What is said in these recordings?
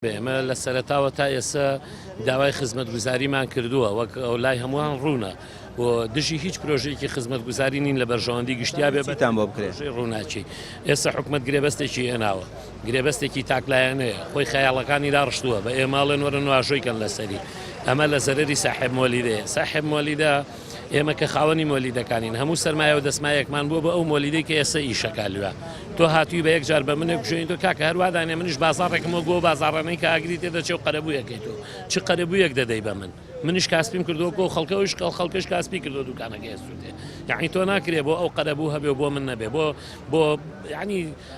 ئێمە لە سەرەتاوە تا ئێستا داوای خزمەتگوزاریمان کردووە، وەک لای هەمووان ڕوونە و دژی هیچ پرۆژەیەکی خزمەتگوزاری نین لە بەرژەوەندی گشتیا بێ. چیتان بۆ بکرێ؟ پرۆژەی ڕووناکی ئێستا حکومەت گرێبەستێکی هێناوە، گرێبەستێکی تاکلایەنەیە، خۆی خەیاڵەکانی داڕشتووە، بە ئێمە ئەڵێن وەرن واژۆی کەن لەسەری، ئەمە لە زەرەری ساحێب مۆلیدەیە، ساحێب مۆلیدە ئێمە کە خاوەنی مۆلیدەکانین هەموو سەرمایە و دەسمایەکمان بووە بۆ ئەو مۆلیدەی کە ئێستا ئیشەکا لوێ. تۆ هاتووی بە یەک جار بە منێک بژێنی تۆ کاکە هەر وا دانێ منیش بازاڕێکم وەک بۆ بازاڕانەی کە ئاگری تێ دەچێ و قەرەبوویەکەی تۆ چ قەرەبوویەک دەدەی بە من منیش کاسپیم کردووە کۆ خەڵکە ئەویش کەڵ خەڵکەش کاسپی کردو دوکانەکەی ئەسووتێ یعنی تۆ ناکرێ بۆ ئەو قەرەبوو هەبێ و بۆ من نەبێ بۆ بۆ یعنی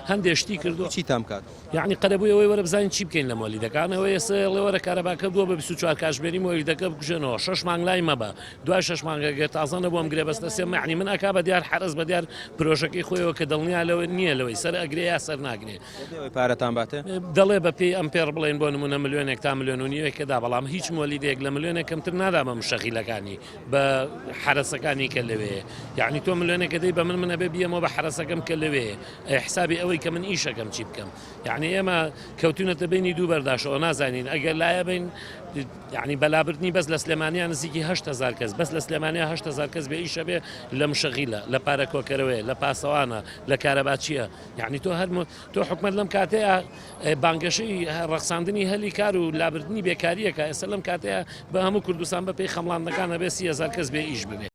هەندێ شتی کردو چیتان بکات؟ یەعنی قەرەبووی ئەوەی وەرە بزانین چی بکەین لە مۆلیدەکان ئەوەی ئێستا ئەڵێ وەرە کارەباکە بووە بە 24 کاتژمێری مۆلیدەکە بکوژێنەوە شەش مانگ لای مەبە دوای شەش مانگ ئەگەر تازە نەبوو ئەم گرێبەستە سێ مەعنی من ئەکا بە دیار حەرەس بە دیار پرۆژەکەی خۆیەوە کە دڵنیا لەوە نییە لەوەی سەر ئەگرێ یا سەر ناگرێ بەبێ ئەوەی پارەتان باتێ؟ دەڵێ بە پێی ئەمپێڕ بڵێین بۆ نمونە ملیۆنێک تا ملیۆن و نیوێک کە دا بەڵام هیچ مۆلیدەیەک لە ملیۆنێک کەمتر نادا بە مشەغیلەکانی بە حەرەسەکانی کە لەوێیە یعنی تۆ ملیۆنێک دەی بە من من ئەبێ بیەمەوە بە حەرەسەکەم کە لەوێیە ئەی حسابی ئەوەی کە من ئیشەکەم چی بکەم یعنی ئێمە کەوتونەتە بینی دوو بەرداشەوە نازانین ئەگەر لایە بین یعنی بەلابردنی بەس لە سلێمانیا نزیکی 8هزار کەس بەس لە سلێمانیا 8هزار کەس بێ ئیشە بێ لە مشەغیلە لە پارە کۆکەرەوەیە لە پاسەوانە لە کارەباچیە یعنی تۆ هەر تۆ حکومت لەم کاتەیە بانگەشەی ڕەخساندنی هەلی کار و لابردنی بێکاریەکە ئێستا لەم کاتەیە بە هەموو کوردستان بە پێی خەمڵاندنەکان هەبێ 30هزار کەس بێ ئیش ببێ.